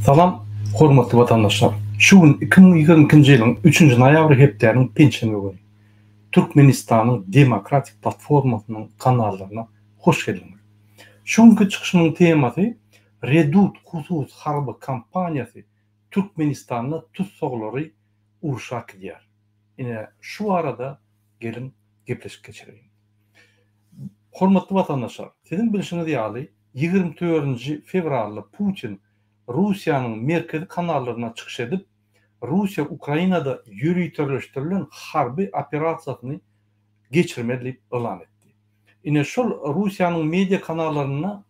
Salam hormatly watandaşlar! Şu gün 2022-nji ýylyň üçünji noýabry hepdäniň penşenbe güni. Türkmenistanyň Demokratik platformasynyň kanallaryna hoş geldiňiz. Şu günki çykyşymyň temasy Redut hususy harby kompaniýasy Türkmenistanda tussaglary urşa äkidýär. Ine şu barada geliň gepleşik geçireliň. Hormatly watandaşlar, siziň bilşiňiz ýaly, 24-nji fewralda Putin Russiýanyň merkezi kanallarynda çykyş edip, Russiýa Ukrainada ýöriteleşdirilen harby operasiýasyny geçirmez diýip yglan etdi. Ine şol Russiýanyň media kanallarynda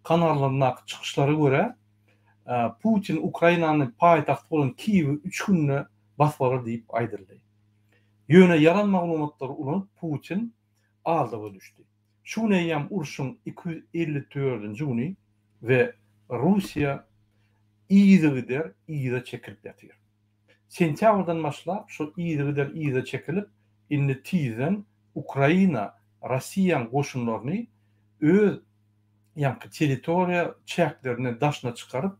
kanallaryndaky çykyşlara görä, Putin Ukrainany paýtagty bolan Kiýewi üç günde basyp alar diýip aýdyldy. Ýöne ýalan maglumatlary ulanyp Putin aldawa düşdi. Şu gün eýýäm urşuň 254-nji güni we Russiýa yzygider yza çekilip ýatyr. Sentýabrdan başlap şol yzygider yza çekilip, indi tizden Ukraina Rossiýaň goşunlaryny öz ýaňky territoriýa çäklerinden daşyna çykaryp,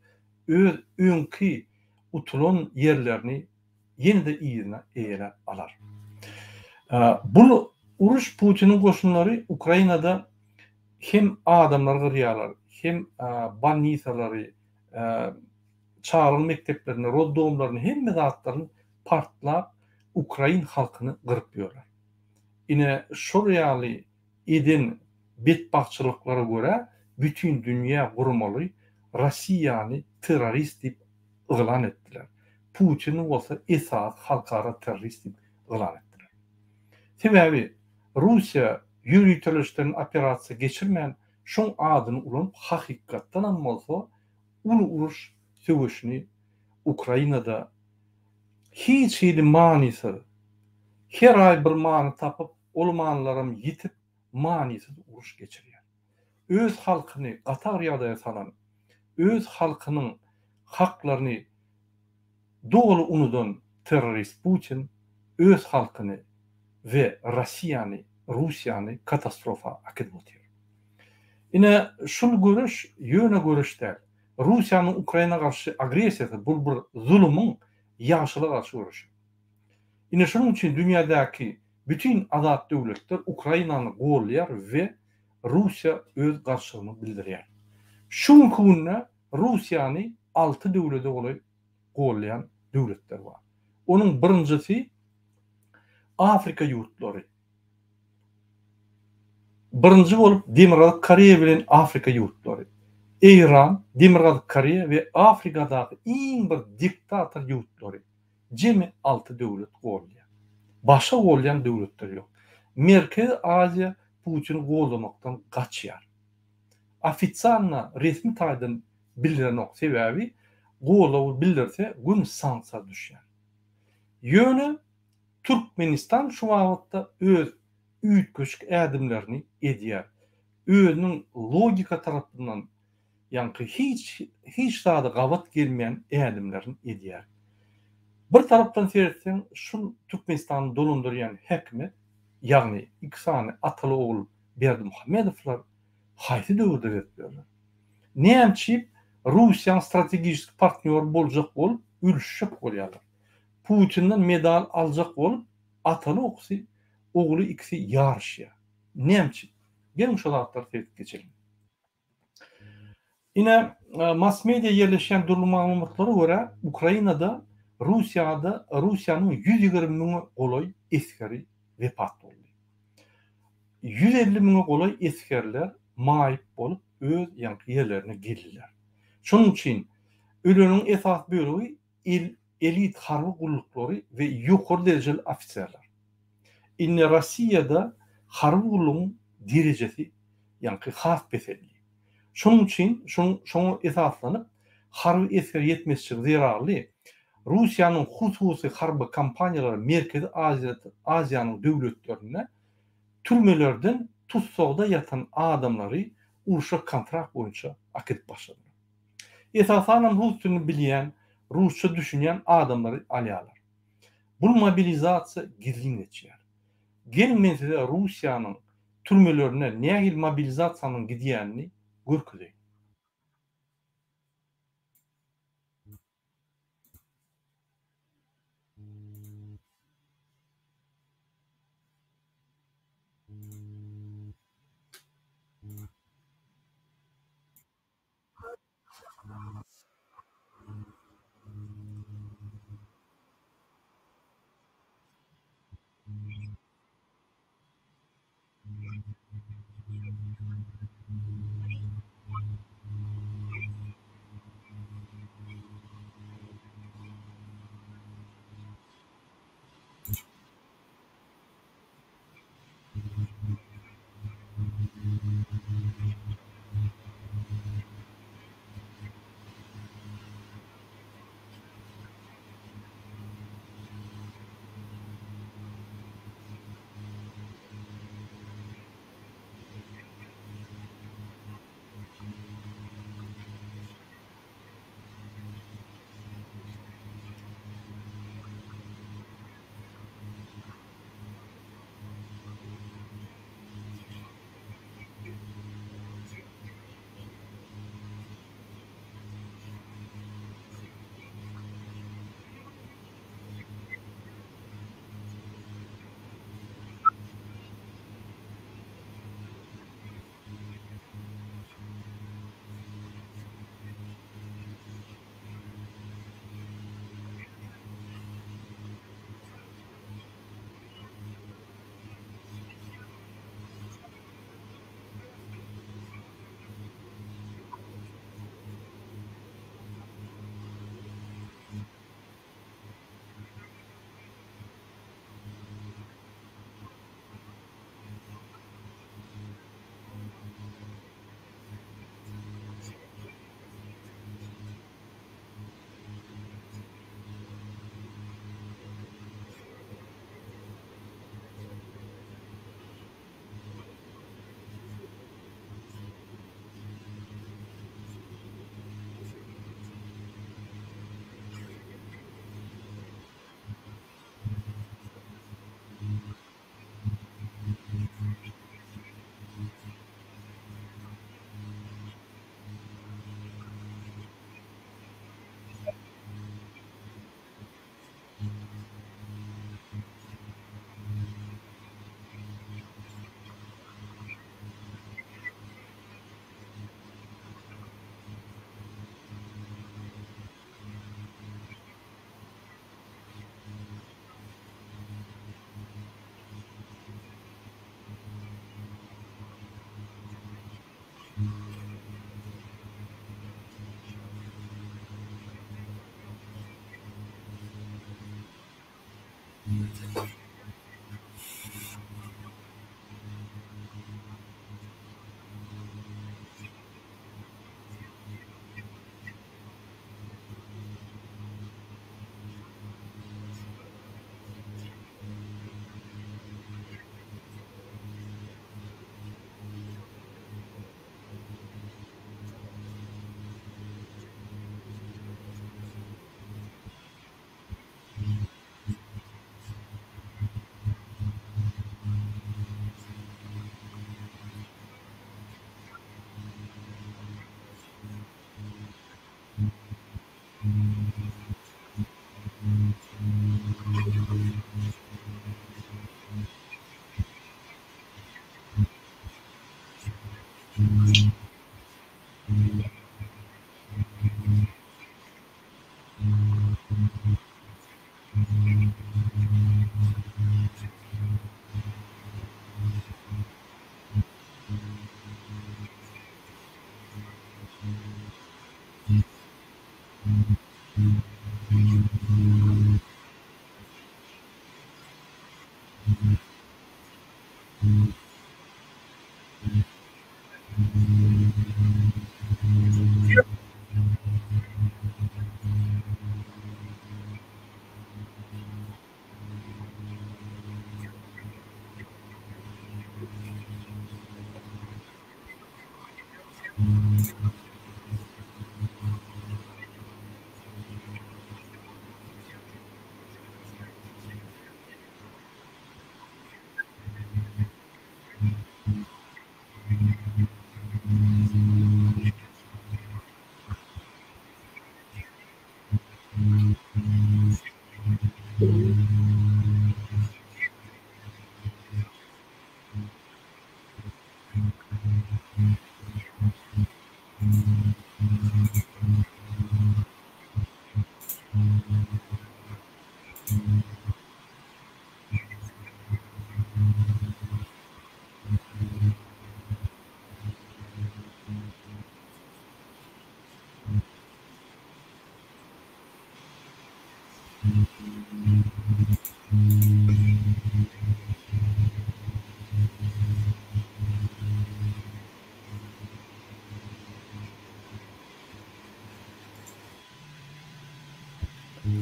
öz öňki utulan ýerlerini ýene-de yzyna eýeläp alar. Bul uruş Putiniň goşunlary Ukrainada hem adamlary gyrýarlar, hem bolnisalary, çagalyk mekdeplerini, roddomlaryny hemme zatlaryny partlap ukrain halkyny gyryp ýörler. Ine şol ýaly eden betbagtçylyklara görä bütin dünýä guramaly Rossiýany terrorist diýip yglan etdiler. Putini bolsa esasy halkara terrorist diýip yglan etdiler. Sebäbi Russiýa ýöriteleşdirilen operasiýa geçirmän şoň adyny ulanyp hakykatdanam bolsa uly uruş söweşini Ukrainada hiç hili manysyz her aý bir many tapyp ol manylaram ýitip manysyz uruş geçirýär. Öz halkyny gaty agyr ýagdaýa salan, öz halkynyň haklaryny doly unudan terrorist Putin öz halkyny we Rossiýany, Russiýany katastrofa äkidip otyr. Ine şul göreş ýöne göreş däl. Russiýanyň Ukraina garşy agressiýasy bul bir zulumyň ýagşylyga garşy göreşi. Ine şonuň üçin dünýädäki bütin azat döwletler Ukrainany goldaýar we Russiýa öz garşylygyny bildirýär. Şu günki günde Russiýany alty döwlede golaý goldaýan döwletler bar. Onuň birinjisi Afrika ýurtlary. Birinji bolup Demirgazyk Koreýa bilen Afrika ýurtlary. Eýran, Demirgazyk Koreýa we Afrikadaky iň bir diktator ýurtlary. Jemi alty döwlet goldaýar. Başga goldaýan döwletler ýok. Merkezi Aziýa Putini goldamakdan gaçýar. Ofisialno resmi taýdan bildirenok sebäbi goldawy bildirse göni sanksiýa düşýär. Ýöne Türkmenistan şu babatda öz üýtgeşik ädimlerini edýär. Özüniň logika tarapyndan ýaňky hiç hiç zada gabat gelmeýän ädimlerini edýär. Bir tarapdan seretseň şul Türkmenistany dolandyrýan häkimiýet ýagny iki sany ataly-ogul Berdimuhamedowlar haýsy döwürde gezip ýörler? Nämçip Russiýaň strategiçeski partnýory boljak bolup ülüşjek bolýarlar. Putinden medal aljak bolup ataly okusy ogly ikisi ýaryşýar. Nämçip? Geliň şo zatlary seredip geçeliň. Ine, mass media ýerleşýän dürli maglumatlara görä, Ukrainada Russiýada Russiýanyň 120 müňe golaý esgeri wepat boldy. 150 müňe golaý esgerler maýyp bolup öz ýaňky ýerlerine geldiler. Şonuň üçin öleniň esasy bölegi elit harby gulluklary we ýokary derejeli ofiserler. Indi Rossiýada harby gullugyň derejesi ýaňky has peseldi. Şonuň üçin şoňa esaslanyp harby esger ýetmezçiligi zerarly Russiýanyň hususy harby kompaniýalary Merkezi Aziýanyň döwletlerinde türmelerden tussagda ýatan adamlary urşa kontrakt boýunça akidip başladylar. Esasanam rus dilini bilýän, rusça düşünýän adamlary alýarlar. Bul mobilizasiýa gizlin geçýär. Geliň men size Russiýanyň türmelerinde nähili mobilizasiýanyň gidýänini görkezeýin.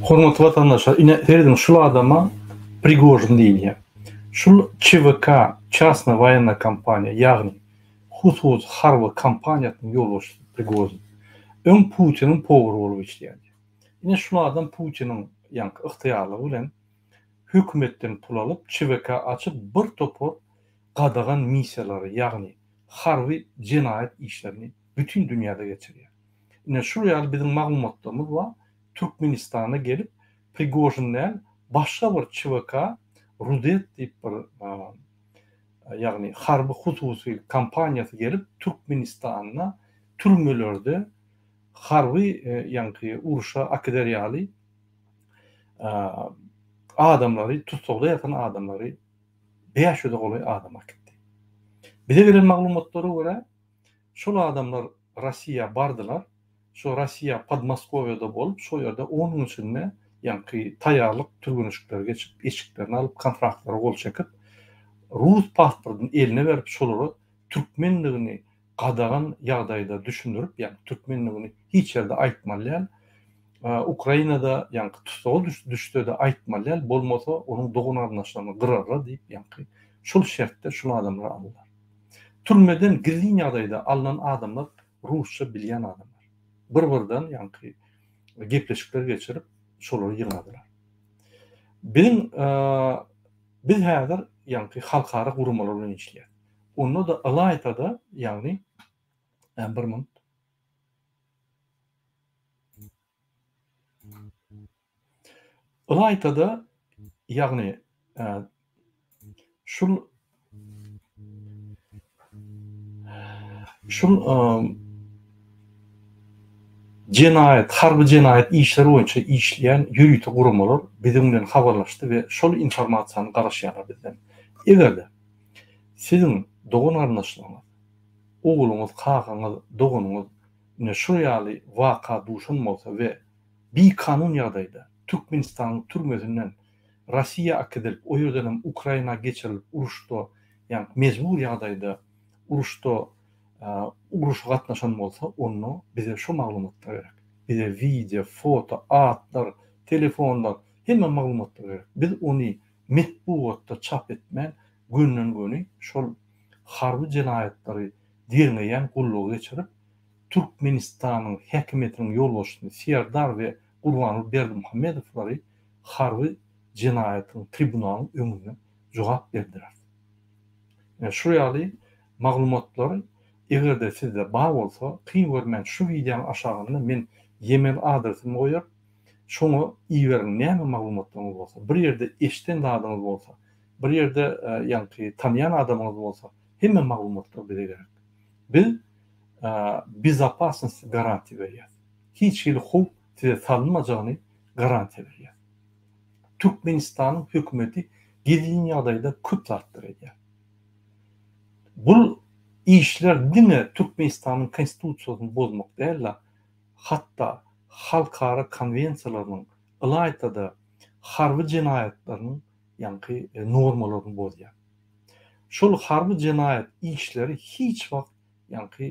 Hormatly watandaşlar, ine serediň şul adama Prigožin diýilýär. Şul ÇWK, Çasna woýenna kompaniýa, ýagny hususy harby kompaniýasynyň ýolbaşçysy Prigožin. Öň Putiniň powary bolup işleýärdi. Ine şul adam Putiniň ýaňky ygtyýarlygy bilen hökümetden pul alyp, ÇWK açyp bir topar gadagan missiýalary, ýagny harby jenaýat işlerini bütin dünýäde geçirýär. Ine şul ýaly biziň maglumatlarymyz bar, Türkmenistana gelip Prigožin däl, başga bir ÇWK Rudet diýip bir ýagny harby hususy kompaniýasy gelip Türkmenistanda türmelerde harby ýaňky urşa akider ýaly adamlary tussagda ýatan adamlary 500-e golaý adam akitdi. Bize gelen maglumatlara görä şol adamlar Rossiýa bardylar. Şo Rossiýa Podmoskowýada bolup şo ýerde on gün içinde ýaňky taýýarlyk türgenişikleri geçip eşiklerini alyp kontraktlara gol çekip rus pasportyny eline berip şolara türkmenligini gadagan ýagdaýda düşündirip, ýagny türkmenligini hiç ýerde aýtmaly däl, Ukrainada ýaňky tussaga düşse-de aýtmaly däl, bolmasa onuň dogan-garyndaşlaryny gyrarlar diýip, ýaňky şol şertde şul adamlary aldylar. Türmeden gizlin ýagdaýda alnan adamlar rusça bilýän adamlar. Bir-birden ýaňky gepleşikler geçirip, şolary ýygnadylar. Biziň biz häzir ýaňky halkara guramalar bilen işleýäris. Onda-da ylaýta-da, ýagny, bir minut. Ylaýta-da, ýagny, şul şul jenaýat, harby jenaýat işleri boýunça işleýän ýörite guramalar biziň bilen habarlaşdy we şol informasiýany garaşýarlar bizden. Eger-de Siziň dogan-garyndaşlaryňyz, ogluňyz, kakaňyz, doganyňyz ine şul ýaly waka duşan bolsa we bikanun ýagdaýda Türkmenistanyň türmesinden. Rossiýa äkidilip, o ýerden hem Ukraina geçirilip uruşda, ýagny mejbur ýagdaýda uruşda uruşa gatnaşan bolsa, onda bize şo maglumatlar gerek. Bize wideo, foto, atlar, telefonlar, hemme maglumatlar gerek. Biz ony metbugatda çap etmän, gönden-göni şol harby jenaýatlary derňeýän gulluga geçirip, Türkmenistanyň häkimiýetiniň ýolbaşçysyny Serdar we Gurbanguly Berdimuhamedowlary harby jenaýatyň tribunalyň öňünde jogap berdireris. Ine şu ýaly maglumatlar eger-de sizde bar bolsa, kyn görmän şu wideonyň aşagynda men e-mail adresimi goýaryn, şoňa iberiň näme maglumatlaryňyz bolsa, bir ýerde eşden zadyňyz bolsa, bir ýerde ýaňky tanýan adamyňyz bolsa, hemme maglumatlar bize gerek. Biz bezopasnost garantiýa berýäs. Hiç hili howp size salynmajagyny garantiýa berýäs. Türkmenistanyň hökümeti gizlin ýagdaýda köp zatlar edýär. Bul işler diňe Türkmenistanyň konstitusiýasyny bozmak däl-de, hatda halkara konwensiýalarynyň, ylaýta-da harby jenaýatlarynyň ýaňky normalaryny bozýar. Şol harby jenaýat işleri hiç wagt ýaňky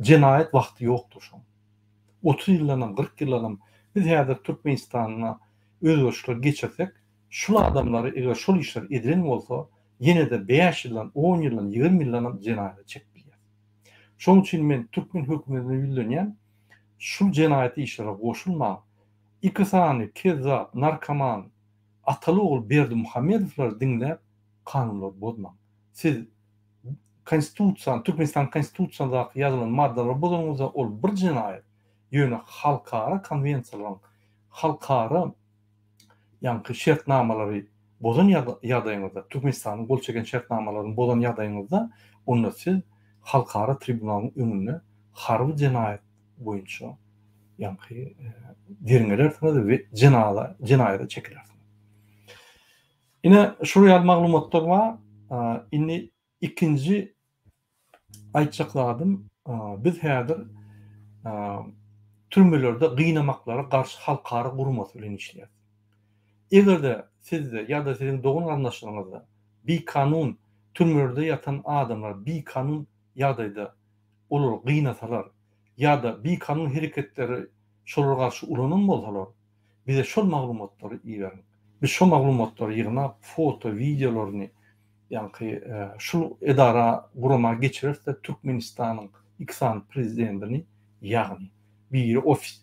jenaýat wagty ýokdur şoň. 30 ýyldanam, 40 ýyldanam biz häzir Türkmenistanda özgerişler geçirsek, şul adamlary eger şol işler edilen bolsa, ýene-de 5 ýyldan, 10 ýyldan, 20 ýyldanam jenaýata çekip bilýär. Şonuň üçin men türkmen hökümetine ýüzlenýän, şul jenaýat işlere goşulmaň. Iki sany kezzap, narkoman, ataly-ogul Berdimuhamedowlary diňläp kanunlary bozmaň. Siz Konstitusiýany, Türkmenistanyň Konstitusiýasyndaky ýazylan maddalary bozanyňyzda ol bir jenaýat, ýöne halkara konwensiýalaryň, halkara ýaňky şertnamalary bozan ýagdaýyňyzda, Türkmenistanyň gol çeken şertnamalaryny bozan ýagdaýyňyzda, onda siz halkara tribunalyň öňünde harby jenaýat boýunça ýaňky derňelersiňiz we jenaýata çekilersiňiz. Ine, şul ýaly maglumatlar bar. Indi ikinji aýtjak zadym, biz häzir türmelerde gynamaklara garşy halkara guramasy bilen işleýäris. Eger-de sizde ýa-da siziň dogan-garyndaşlaryňyzda bikanun türmelerde ýatan adamlar bikanun ýagdaýda olary gynasalar ýa-da bikanun hereketleri şolara garşy ulanan bolsalar, bize şol maglumatlary iberiň. Biz şo maglumatlary ýygnap, foto, wideolaryny ýaňky şul edara, gurama geçireris-de, Türkmenistanyň iki sany prezidentini, ýagny biri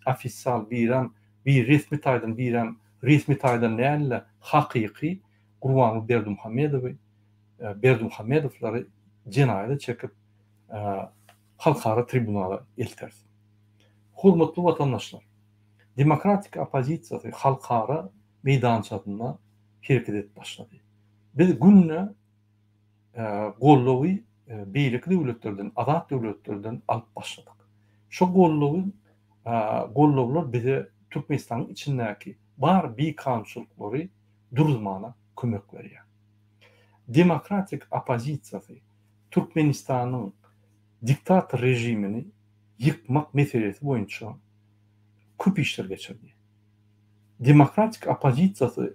ofisial, birem, biri resmi taýdan, birem resmi taýdan däl-de, hakyky Gurbanguly Berdimuhamedowy, Berdimuhamedowlary jenaýata çekip, halkara tribunala elteris. Hormatly watandaşlar! Demokratik oppozisiýasy halkara meýdançasynda hereket edip başlady. Biz günde goldawy beýleki döwletlerden, azat döwletlerden alyp başladyk. Şo goldawy goldawlar bize Türkmenistanyň içindäki bar bikanunçylyklary duruzmana kömek berýär. Demokratik oppozisiýasy Türkmenistanyň diktator režimini ýykmak meselesi boýunça köp işler geçirdi. Demokratik oppozisiýasy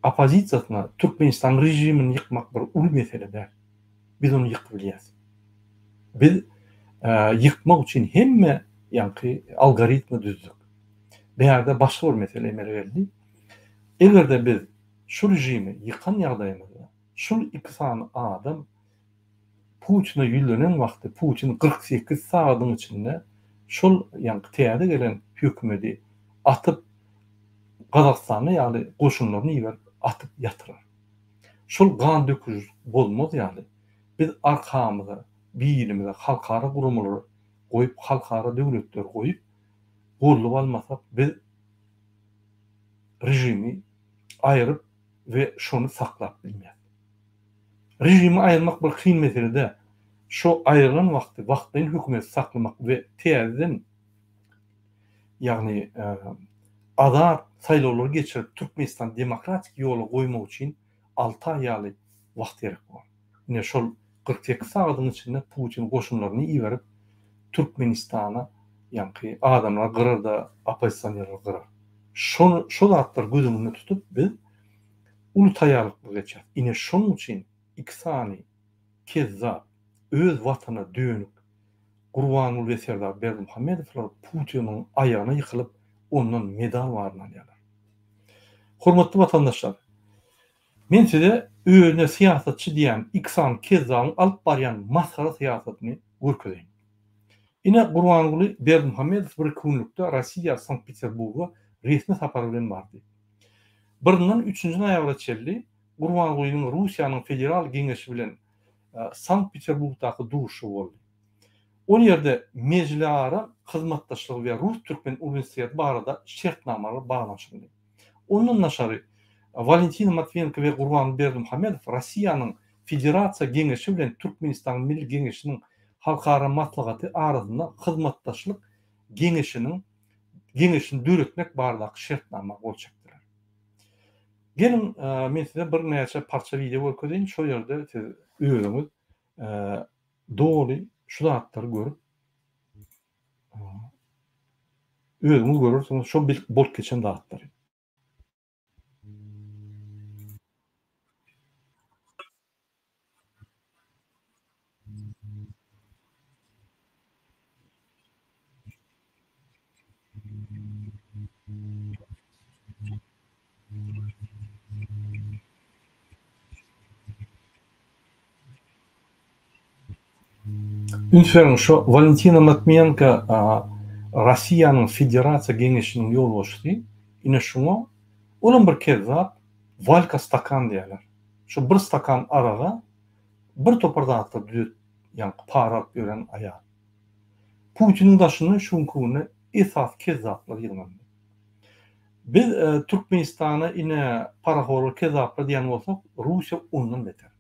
oppozisiýasyna Türkmenistanyň režimini ýykmak bir uly mesele däl. Biz ony ýykyp bilýäs. Biz ýykmak üçin hemme ýaňky algoritmi düzdük. Bärde başga bir mesele emele geldi. Eger-de biz şu režimi ýykan ýagdaýymyzda şul iki sany adam Putine ýüzlenen wagty Putin 48 sagadyň içinde şol ýaňky täze gelen hökümedi atyp Gazagystanda ýaly goşunlaryny iberip atyp ýatyrar. Şol gan döküjilik bolmaz ýaly biz arkamyza bilimize halkara guramalary goýup halkara döwletleri goýup gollup almasak biz režimi aýyryp we şony saklap bilmeris. Režimi aýyrmak bir kyn mesele däl. Şo aýrylan wagty wagtlaýyn hökümeti saklamak we täzeden ýagny azat saýlawlary geçirip Türkmenistany demokratik ýola goýmak üçin alty aý ýaly wagt gerek bolar. Ine şol 48 sagadyň içinde Putin goşunlaryny iberip Türkmenistana ýaňky adamlary gyrar-da oppozisionerleri gyrar. Şony, şo zatlary göz öňünde tutup biz uly taýýarlyklar geçýäris. Ine şonuň üçin iki sany kezzap, öz watana dönük Gurbanguly we Serdar Berdimuhamedowlar Putiniň aýagyna ýykylyp, ondan medal baryny alýarlar. Hormatly watandaşlar, men size özüne syýasatçy diýýän iki sany kezzabyň alyp barýan masgara syýasatyny görkezeýin. Ine, Gurbanguly Berdimuhamedow bir günlükde Rossiýa, Sankt-Peterburga resmi sapar bilen bardy. Birinden üçünji noýabra çenli Gurbangulynyň Russiýanyň Federal Geňeşi bilen Sankt-Peterburgdaky duşuşygy boldy. Ol ýerde mejliara hyzmatdaşlygy we rus-türkmen uniwersiteti barada şertnamalar baglanyşyldy. Ondan daşary, Walentina Matwiýenko we Gurbanguly Berdimuhamedow Russiýanyň Federasiýa Geňeşi bilen Türkmenistanyň Milli Geňeşiniň Halkara Maslahaty arasynda hyzmatdaşlyk geňeşiniň geňeşini döretmek baradaky şertnama gol çekdiler. Geliň, men size birnäçe parça wideo görkezeýin, şol ýerde siz özüňiz doly şu zatlary görüp, özüňiz görersiňiz şo bolup geçen zatlary. Üns beriň, şu Walentina Matwiýenko Russiýanyň Federasiýa Geňeşiniň ýolbaşçysy, ine şuňa, olam bir kezzap, Walka stakan diýýärler. Şu bir stakan araga bir topar zatlar düzet, ýaňky para alyp ýören aýal. Putiniň daşynda şu günki günde esasy kezzaplar ýygnandy. Biz Türkmenistana ine parahorlar, kezzaplar diýen bolsak, Russiýa ondan beter.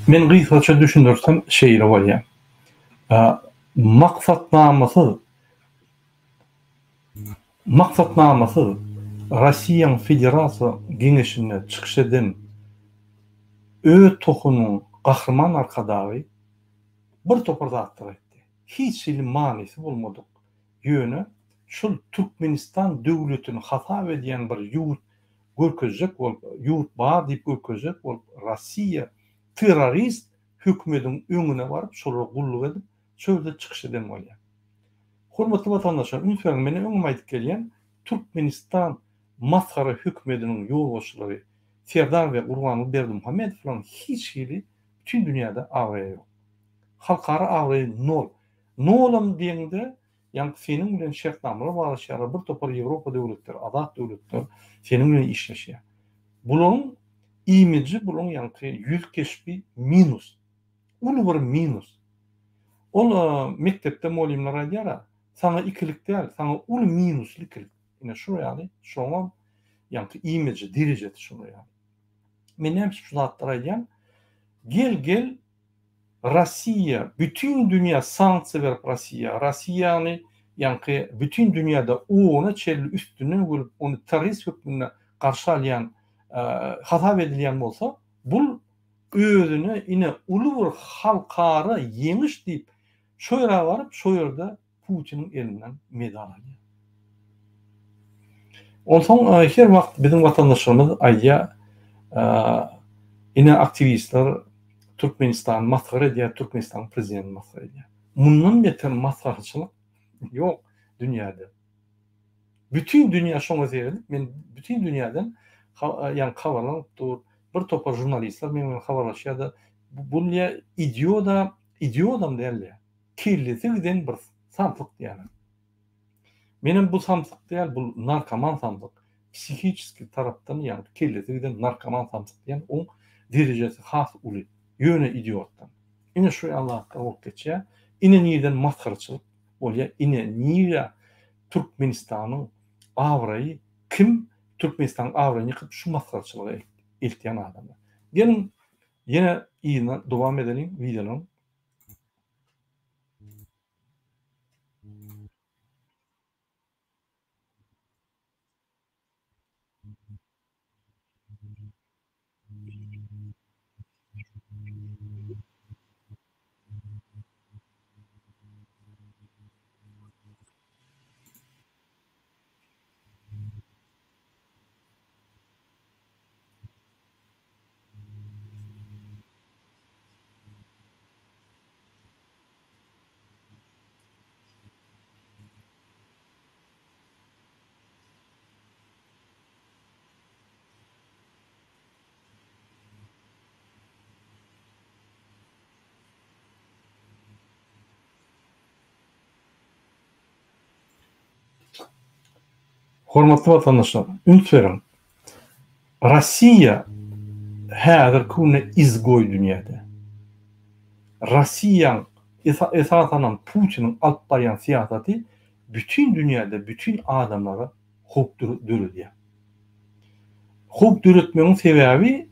Men gysgaça düşündirsem şeýle bolýar. Maksatnamasyz Maksatnamasyz Rossiýanyň Federasiýa Geňeşinde çykyş eden öz tohumynyň Gahryman Arkadagy bir topar zatlar aýtdy. Hiç hili manysy bolmadyk, ýöne şol Türkmenistan döwletini hasap edýän bir ýurt görkezjek bolup, ýurt bar diýip görkezjek bolup Rossiýa terrorist hökümediň öňüne baryp şolara gulluk edip şo ýerde çykyş eden bolýar. Hormatly watandaşlar üns beriň men öňem aýdyp gelýän Türkmenistan masgara hökümediniň ýolbaşçylary Serdar we Gurbanguly Berdimuhamedowlaryň hiç hili bütin dünýäde abraýy ýok. Halkara abraýy nol. Nolam diýeňde ýaňky seniň bilen şertnamalar baglaşýarlar bir topar Ýewropa döwletleri azat döwletler seniň bilen işleşýär. Bularyň imiji bularyň ýaňky ýüz keşbi minus. Uly bir minus. Ol mekdepde mugallymlar aýdýar-a, saňa ikilik däl, saňa uly minusly ikilik. Ine şul ýaly, şoňam. Ýaňky imiji, derejesi şolar ýaly. Men näme üçin şu zatlary aýdýan? Gel gel Rossiýa bütin dünýä sanksiýa berip Rossiýa, Rossiýany ýaňky bütin dünýäde ona çenli üstünden gülüp ony terrorist hökmünde garşy alýan hasap edilýän bolsa, bul özüne ine uly bir halkara ýeňiş diýip şo ýere baryp şo ýerde Putiniň elinden medal alýar. Onsoň her wagt biziň watandaşlarymyz aýdýar, ine aktiwistler Türkmenistany masgara edýär, Türkmenistanyň prezidentini masgara edýär. Mundan beter masgaraçylyk ýok dünýäde. Bütin dünýä şoňa seredip, men bütin dünýäden ýaňky habarlar alyp dur, bir topar žurnalistler meniň bilen habarlaşýar-da, bu diýýär idioda, idiodam däl diýýär. Kellesi giden bir samsyk diýýärler. Menem bu samsyk däl, bu narkoman samsyk. Psihiçeskiý tarapdan ýagny kellesi giden narkoman samsyk diýen oň derejesi has uly. Ýöne idiotdan. Ine şu ýaly zatlar bolup geçýär. Ine nirden masgaraçylyk bolýar. Ine nirä Türkmenistanyň abraýy kim Türkmenistanyň abraýyny ýykyp şu masgaraçylyga eltýän adamlar. Geliň ýene yzyna dowam edeliň wideolaryň. Hormatly watandaşlar, üns beriň! Rossiýa häzirki günde izgoý dünýäde. Rossiýaň, esasanam Putiniň alyp barýan syýasaty bütin dünýäde bütin adamlara howp döredýär. Howp döretmegiň sebäbi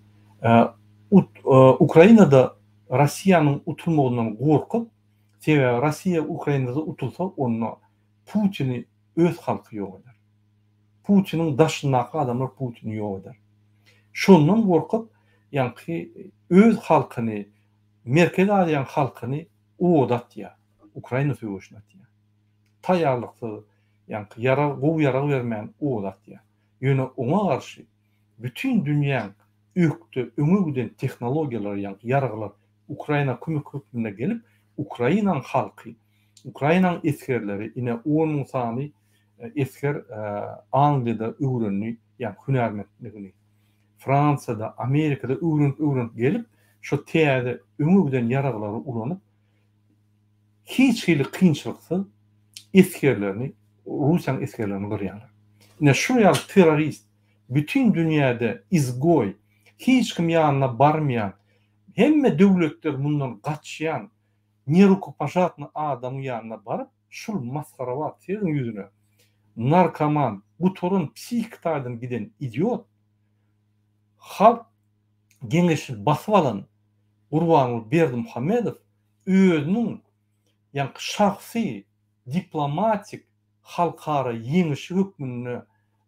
Ukrainada Rossiýanyň utulmagyndan gorkup, sebäbi Rossiýa Ukrainada utulsa onda Putini öz halky ýok eder. Putiniň daşyndaky adamlar Putini ýok eder. Şondan gorkup, ýaňky öz halkyny, Merkezi Aziýanyň halkyny oda atýar, Ukraina söweşine atýar. Taýýarlyksyz, ýaňky ýarag, gowy ýarag bermän oda atýar. Ýöne oňa garşy bütin dünýäň ökde, öňe giden tehnologiýalary, ýaňky ýaraglar Ukraina kömek hökmünde gelip, Ukrainanyň halky, Ukrainanyň esgerleri, ine on müň sany esger Angliýada öwrendi, ýagny hünärmentligini. Fransiýada, Amerikada öwrenip-öwrenip gelip, şo täze öňe giden ýaraglary ulanyp, hiç hili kynçylyksyz esgerlerini, Russiýanyň esgerlerini gyrýarlar. Ine şul ýaly terrorist, bütin dünýäde izgoý, hiç kim ýanyna barmaýan, Hemme döwletler mundan gaçýan nerukopožatny adamyň ýanyna baryp şul masgarabaz serediň ýüzüne narkoman gutaran psihiki taýdan giden idiot halk geňeşini basyp alan Gurbanguly Berdimuhamedow özüniň ýaňky şahsy diplomatik halkara ýeňişi hökmünde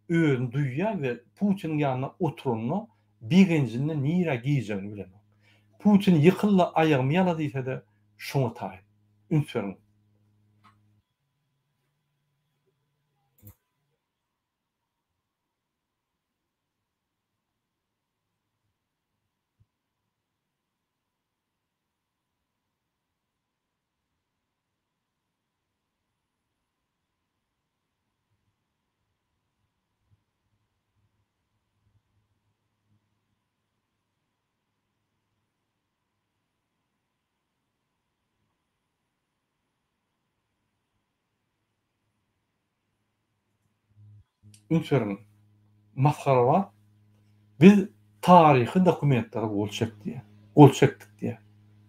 özüni duýýar we Putiniň ýanynda oturanda begenjinden nirä girjegini bilenok. Putin ýykyl-da aýagymy ýala diýse-de şoňa taýyn. Üns beriň. Üns beriň, masgarabat biz taryhy dokumentlere gol çekdi, gol çekdik diýýär.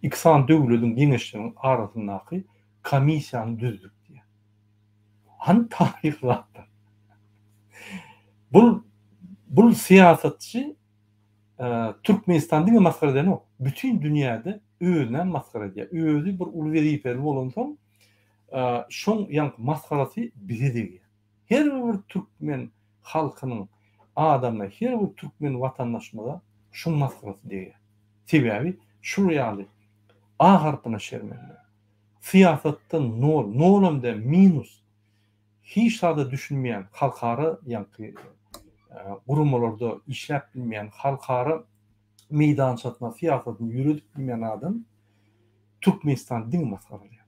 Iki sany döwlediň geňeşleriniň arasyndaky komissiýany düzdük diýýär. Hany taryhy zatlar? Bul. Bul syýasatçy Türkmenistan diňe masgara edenok, bütin dünýäde özünem masgara edýär. Özi bir uly wezipeli bolansoň, şoň ýaňky masgarasy bize degýär. Her bir türkmen halkynyň adamyna, her bir türkmen watandaşymyza şuň masgarasy degýär. Sebäbi şul ýaly A harpyna şermende, syýasatda nol, nolam däl, minus, hiç zada düşünmeýän, halkara ýaňky guramalarda işläp bilmeýän, halkara meýdançasynda syýasatyny ýöredip bilmeýän adam Türkmenistany diňe masgaralaýar.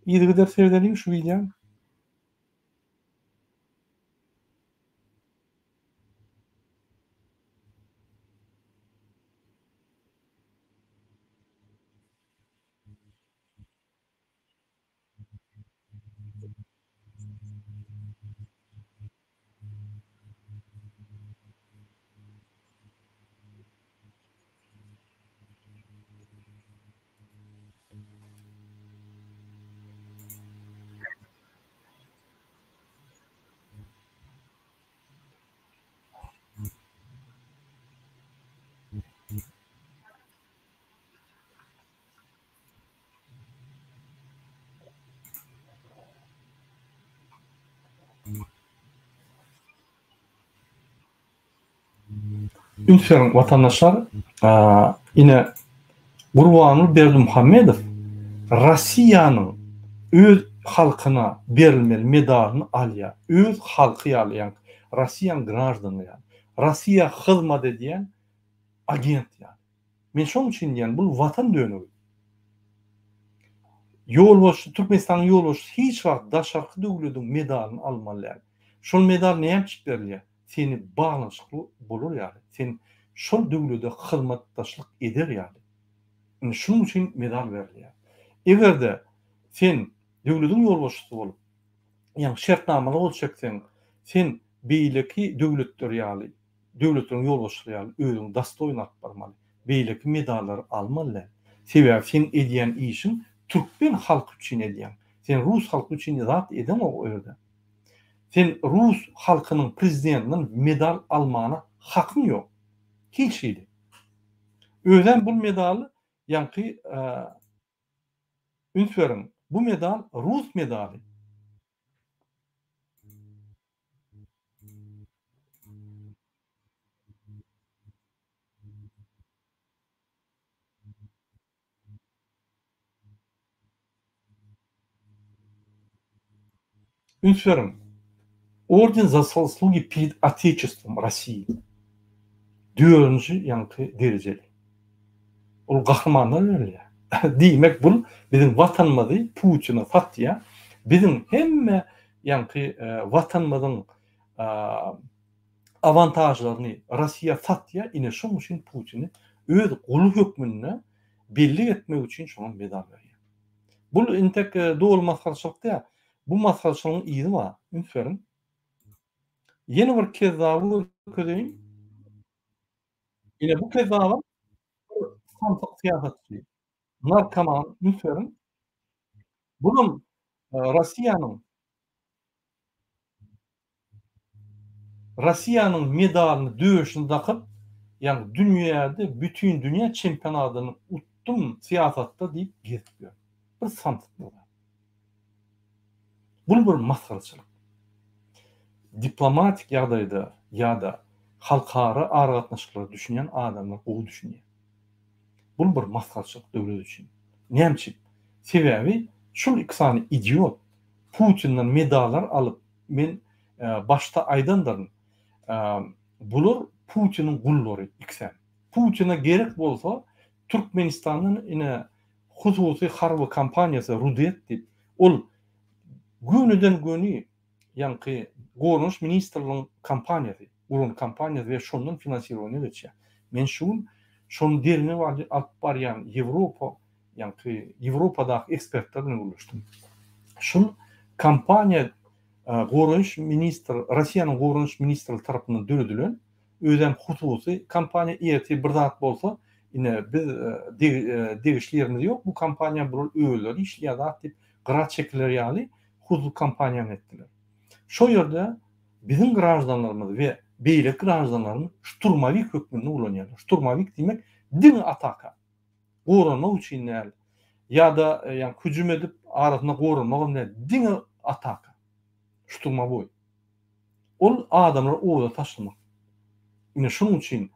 Yzygider seredeliň şu wideony. Üns beriň watandaşlar, ine Gurbanguly Berdimuhamedow Russiýanyň öz halkyna berilmeli medalyny alýar. Öz halky ýaly, ýagny Russiýanyň graždany ýaly. Russiýa hyzmat edýän agent ýaly. Men şoň üçin diýýän, bul watan dönügi. Ýolbaşçy, Türkmenistanyň ýolbaşçysy hiç wagt daşarky döwlediň medalyny almaly däl. Şol medal näme üçin berilýär? Seni baglanyşykly bolar ýaly, sen şol döwlede hyzmatdaşlyk eder ýaly. Indi şunuň üçin medal berilýär. Eger-de sen döwlediň ýolbaşçysy bolup, ýagny şertnamaly gol çekseň, sen beýleki döwletler ýaly döwletleriň ýolbaşçylary ýaly özüňi dostoýno alyp barmaly. Beýleki medallary almaly däl. Sebäbi seň edýän işiň türkmen halky üçin edýäň. Sen rus halky üçin zat edeňok o ýerde. Sen rus halkynyň prezidentinden medal almana hakyň ýok. Hiç hili. Özem bul medaly ýaňky üns beriň bu medal rus medaly. Üns beriň, Orden za zaslugi pered Otечеством Rossiýi. Dördünji ýaňky derejeli. Ol gahrymanlara berilýär. Diýmek bul biziň watanymyzy Putine satýar. Biziň hemme ýaňky watanymyzyň awantažlaryny Rossiýa satýar. Ine şoň üçin Putini öz guly hökmünde bellik etmek üçin şoňa medal berýär. Bul intek doly masgaraçylyk däl. Bu masgaraçylygyň yzy bar. Üns beriň. Ýene bir kezzaby görkezeýin. Ine bu kezzabam bir samsyk syýasatçy. Narkoman, üns beriň. Bulam Rossiýanyň Rossiýanyň medalyny döşüne dakyp, ýagny dünýäde bütin dünýä çempionadyny utdum syýasatda diýip gezip ýör. Bir samsyk bu zat. Bul bir masgaraçylyk. Diplomatik ýagdaýda ýa-da halkara aragatnaşyklara düşünýän adamlar gowy düşünýär. Bul bir masgaraçylyk döwlet üçin. Näme üçin? Sebäbi şul iki sany idiot Putinden medallar alyp men başda aýdandyryn bular Putiniň gullary ikisem. Putine gerek bolsa Türkmenistandan ine hususy harby kompaniýasy Rudet diýip ol gönüden göni ýaňky goranyş ministrligiň kompaniýasy guran kompaniýasy we şondan finansirowaniýa geçýär. Men şu gün şony derňew alyp barýan Ýewropa ýaňky Ýewropadaky ekspertler bilen gürleşdim. Şul kompaniýa goraýyş ministr Russiýanyň goranyş ministrligi tarapyndan döredilen özem hususy kompaniýa ertir bir zat bolsa ine biz degişli ýerimiz ýok bu kompaniýa bular özleri işleýär zat diýip gyra çekiler ýaly hususy kompaniýany etdiler. Şo ýerde. Biziň graždanlarymyzy we beýleki graždanlaryny şturmowik hökmünde ulanýarlar. Şturmowik diýmek diňe ataka. Goranmak üçin däl. Ýa-da ýa hüjüm edip arasynda goranmagam däl. Diňe ataka. Şturmowoý. Ol adamlary oda taşlamak. Ine şunuň üçin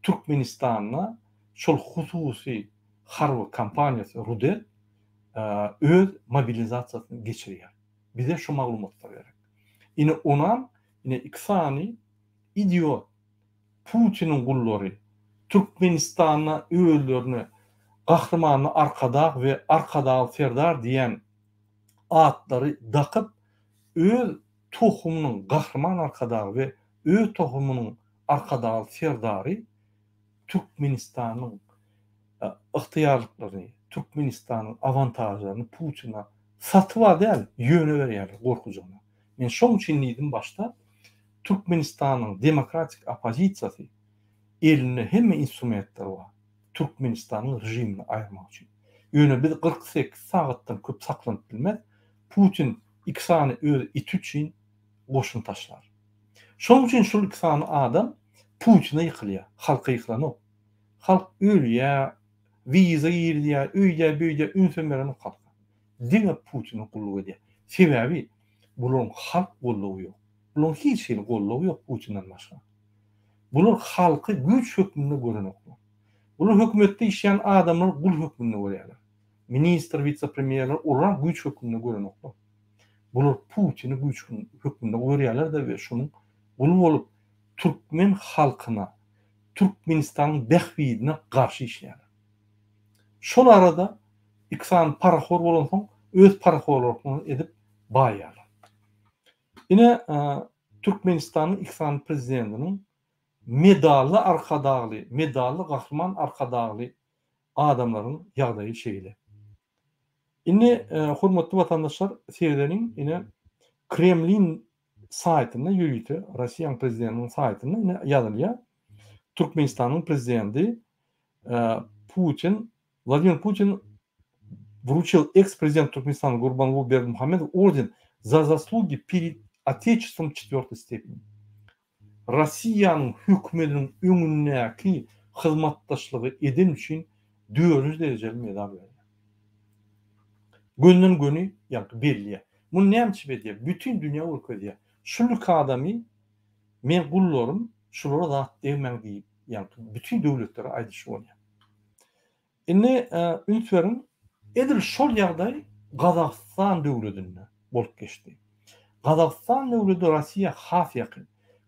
Türkmenistanda şol hususy harby kompaniýasy Rudet öz mobilizasiýasyny geçirýär. Bize şu maglumatlar gerek. Ine onam ine iki sany idiot Putiniň gullary Türkmenistanda özlerine Gahrymanly Arkadag we Arkadagly Serdar diýen atlary dakyp öz tohumynyň Gahryman Arkadagy we öz tohumynyň Arkadagly Serdary Türkmenistanyň ygtyýarlyklaryny, Türkmenistanyň awantažlaryny Putine satyba däl, ýöne berýärler gorkujygyna. Men şoň üçin diýdim başda, Türkmenistanyň demokratik oppozisiýasy elinde hemme instrumentler bar, Türkmenistanyň režimini aýyrmak üçin. Ýöne biz 48 sagatdan köp saklanyp bilmez, Putin iki sany öz iti üçin goşun taşlar. Şonuň üçin şul iki sany adam Putine ýykylýar, halka ýykylanok. Halk ölýär, wiza girizýär, öýdýär, beýdýär, ünsem berenok halka. Diňe Putine gulluk edýär. Sebäbi bularyň halk goldawy ýok. Bularyň hiç hili goldawy ýok Putinden başga. Bular halky güýç hökmünde görenoklar. Bular hökümetde işleýän adamlary gul hökmünde görýärler. Ministr, wise-premýerler olaram güýç hökmünde görenoklar. Bular Putini güýç hökmünde görýärler-de we şonuň guly bolup türkmen halkyna, Türkmenistanyň bähbidine garşy işleýärler. Şol arada iki sany parahor bolansoň öz parahorlyklaryny edip baýarlar. Ine Türkmenistanyň iki sany prezidentiniň medally Arkadagly, medally Gahryman Arkadagly adamlaryň ýagdaýy şeýle. Indi hormatly watandaşlar seredeliň ine Kremlin saýtynda ýörite Russiýanyň prezidentiniň saýtynda ine ýazylýar. Türkmenistanyň prezidenti Putin Wladimir Putin wruçil eks-prezident Türkmenistana Gurbanguly Berdimuhamedow orden za zaslugi pered Otечеством çetwörtoý stepeni. Russiýanyň hökümetiniň öňündäki hyzmatdaşlygy eden üçin dördünji derejeli medal berýär. Gönden-göni ýaňky belleýär. Muny näme üçin edýär? Bütin dünýä görkezýär. Şulyk adamy men gullarym, şulara zat degmäň diýip, ýaňky bütin döwletlere aýdyşy bolýar. Indi üns beriň, edil şol ýagdaý Gazagystan döwledinde bolup geçdi. Gazagystan döwledi Russiýa has ýakyn.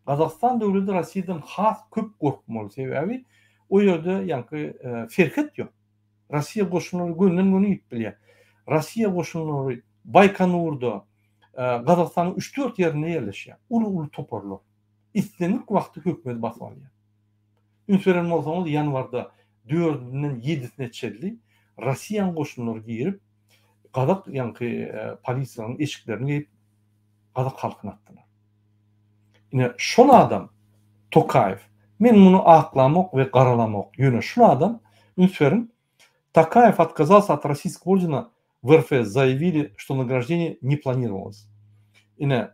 Gazagystan döwledi Russiýadan has köp gorkmaly, sebäbi o ýerde ýaňky serhet ýok. Russiýa goşunlary gönden-göni girip bilýär. Russiýa goşunlary Baýkonurda, Gazagystanyň üç-dört ýerinde ýerleşýär. Uly-uly toparlar. Islendik wagty hökümeti basyp alýar. Üns beren bolsaňyz ýanwarda dördünden ýedisine çenli Rossiýanyň goşunlary girip gazak ýaňky polisiýanyň eşiklerini geýip gazak halkyny atdylar. Ine şol adam Tokaýew. Men muny aklamok we garalamok. Ýöne şul adam üns beriň Tokaýew otkazalsa ot rossiýskogo ordena w RF zaýawili, şto nagraždeniýe ne planirowalos. Ine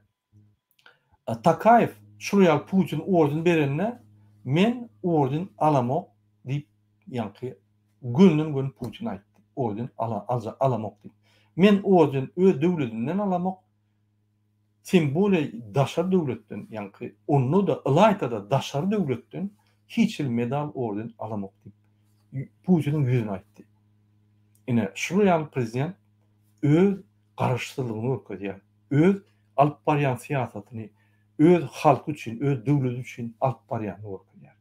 Tokaýew şul ýaly Putin orden berende men orden alamok diýip ýaňky gönden göni Putin aýtdy. Orden ala alja alamok diýip. Men orden öz döwledimden alamok. Tem bolýa daşary döwletden ýaňky onda-da ylaýta-da daşary döwletden hiç hili medal orden alamok diýip Putiniň ýüzüne aýtdy. Ine şul ýaly prezident öz garaşsyzlygyny görkezýär. Öz alyp barýan syýasatyny öz halky üçin, öz döwleti üçin alyp barýanyny görkezýär.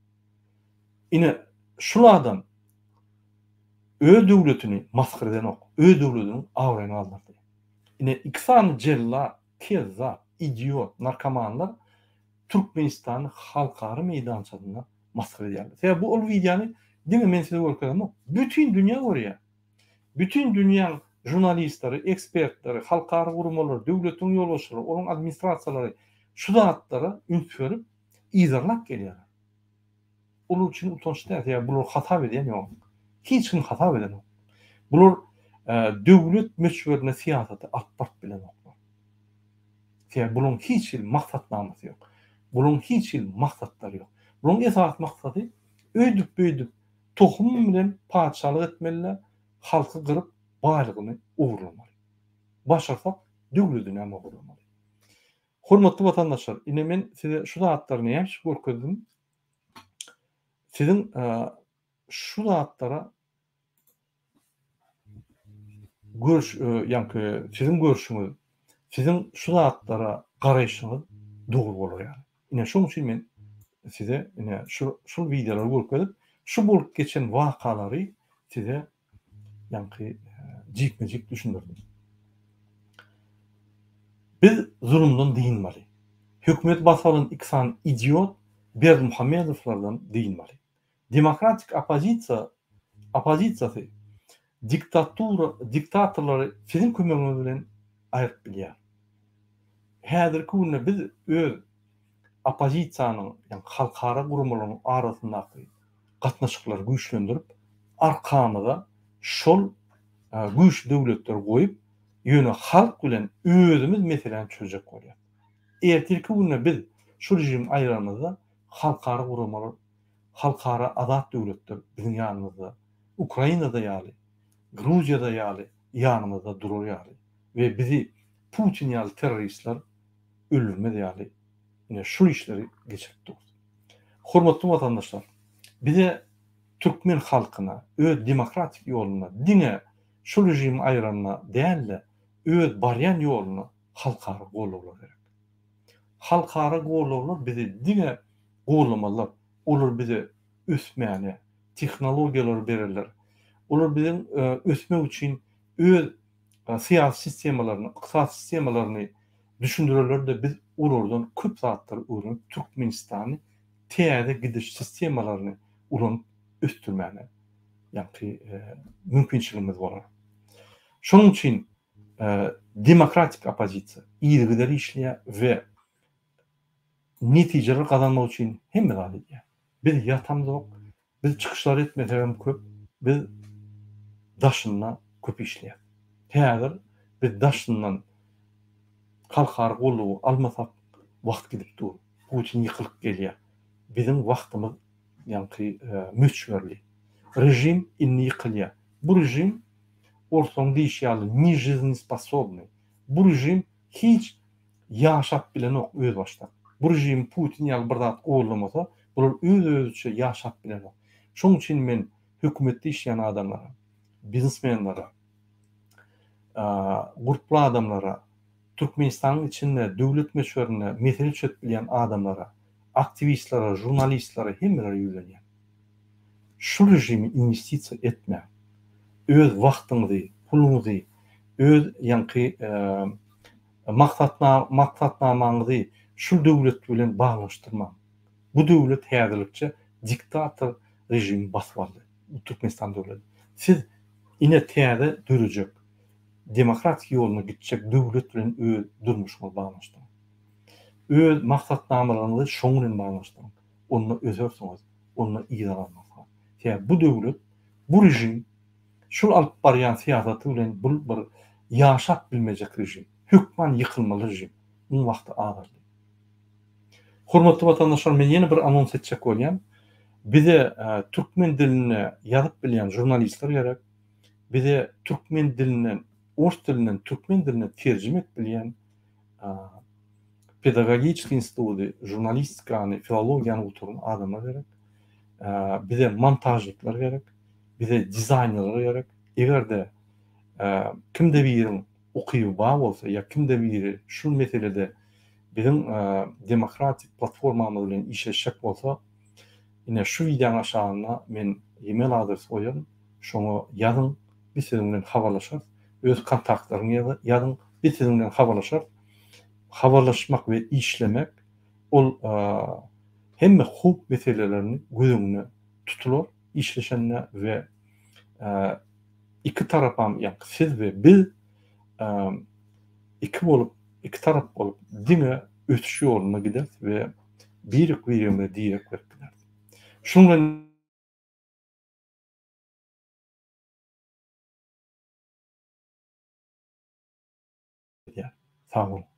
Ine, şul adam öz döwletini masgara edenok, öz döwletiniň abraýyny galdyrdy. Ine, iki sany jellat, kezzap, idiot, narkomanlar Türkmenistany halkara meýdançasynda masgara edýärler. Sebäbi bu ol wideony diňe men size görkezemok, bütin dünýä görýär. Bütin dünýäň žurnalistleri, ekspertleri, halkara guramalary, döwletiň ýolbaşçylary, olaryň administrasiýalary şu zatlara üns berip, yzarlap gelýärler. Olar üçin utanç däl, sebäbi bular hasap edýän ýok. Hiç kim hasap edenok. Bular döwlet möçberinde syýasaty alyp baryp bilenoklar. Sebäbi bularyň hiç hili maksatnamasy ýok. Bularyň hiç hili maksatlary ýok. Bularyň esasy maksady öýdüp-beýdip tohum bilen patyşalyk etmeli-de, halky gyryp, baýlygyny ogurlamaly. Başarsak, döwledinem ogurlamaly. Hormatly watandaşlar, ine men size şu zatlary näme üçin görkezdim? Siziň şu zatlara görüş, ýaňky siziň görşüňiz, siziň şu zatlara garaýşyňyz dogry bolar ýaly. Ine şoň üçin men size ine şu şul wideolary görkezip, şu bolup geçen wakalary size ýaňky jikme-jik düşündirdim. Biz zulumdan dynmaly. Hökümeti basyp alan iki sany idiot Berdimuhamedowlardan dynmaly. Demokratik oppozisiýa oppozisiýasy diktatura diktatorlary siziň kömegiňiz bilen aýryp bilýär. Häzirki günde biz öz oppozisiýanyň, ýagny halkara guramalaryň arasyndaky gatnaşyklary güýçlendirip, arkamyza şol güýçli döwletleri goýup, ýöne halk bilen özümiz meseläni çözjek bolýas. Ertirki günde biz şu režimi aýyranymyzda halkara guramalar, halkara azat döwletler biziň ýanymyzda, Ukrainada ýaly, Gruziýada ýaly ýanymyzda durar ýaly we bizi Putin ýaly terroristler öldürmez ýaly ine şul işleri geçirip durus. Hormatly watandaşlar, bize türkmen halkyna öz demokratik ýolunda diňe şu režimi aýyranda däl-de öz barýan ýoluna halkara gollawlar gerek. Halkara gollawlar bizi diňe gollamazlar, olar bize ösmäne tehnologiýalary bererler. Olar biziň ösmek üçin öz syýasy sistemalaryny, ykdysady sistemalaryny düşündirerler-de biz olardan köp zatlary öwrenip Türkmenistany täze gidiş sistemalaryny ulanyp ösdürmäne ýaňky mümkinçiligimiz bolar. Şonuň üçin demokratik oppozisiýa yzygider işleýär we netijeler gazanmak üçin hemme zat edýär. Biz ýatamzok, biz çykyşlar etmesegem köp, biz daşynda köp işleýäs. Häzir biz daşyndan halkara goldawy almasak wagt gidip dur. Putin ýykylyp gelýär. Biziň wagtymyz ýaňky möçberli. Režim indi ýykylýar. Bu režim orslaryň diýşi ýaly nežiznesposobnyý. Bu režim hiç ýaşap bilenok özbaşdak. Bu režimi Putin ýaly bir zat gollamasa, bular öz-özüçe ýaşap bilenok. Şonuň üçin men hökümetde işleýän adamlara, biznesmenlere, gurply adamlara, Türkmenistanyň içinde döwlet möçberinde mesele çözüp bilýän adamlara, aktiwistlere, žurnalistlere hemmelere ýüzlenýän. Şu režimi inwestisiýa etmäň. Öz wagtyňyzy, puluňyzy, öz ýaňky maksatnamaňyzy şul döwlet bilen baglanyşdyrmaň. Bu döwlet häzirlikçe diktator režimi basyp aldy. Bu Türkmenistan döwleti. Siz ine täze dörejek, demokratik ýoluna gitjek döwlet bilen öz durmuşyňyzy baglanyşdyryň. Öz maksatnamalaryňyzy şoň bilen baglanyşdyryň. Onda ösersiňiz, onda yza galmarsyňyz. Sebäbi bu döwlet, bu režim şul alyp barýan syýasaty bilen bul bir ýaşap bilmejek režim. Hökman ýykylmaly režim. Muň wagty azaldy. Hormatly watandaşlar men ýene bir anons etjek bolýan. Bize türkmen dilinde ýazyp bilýän žurnalistler gerek. Bize türkmen dilinden, ors dilinden türkmen diline terjime edip bilýän pedagogiçeskiý instituty, žurnalistikany, filologiýany gutaran adamlar gerek. Bize montažnikler gerek. Bize dizaýnerler gerek. Eger-de kimde biriň ukyby bar bolsa ýa kimde biri şul meselede biziň demokratik platformamyz bilen işleşjek bolsa, ine şu wideoň aşagynda men email adres goýaryn, şoňa ýazyň, biz siziň bilen habarlaşarys, öz kontaktlaryňy ýazyň, biz siziň bilen habarlaşarys. Habarlaşmak we işlemek ol hemme hukuk meselelerini göz öňünde tutular işleşende we iki tarapam ýagny siz we biz iki bolup iki tarap bolup diňe ösüş ýolunda gideris we birek biregimize direk berip gideris. Şunuň bilen Sag boluň.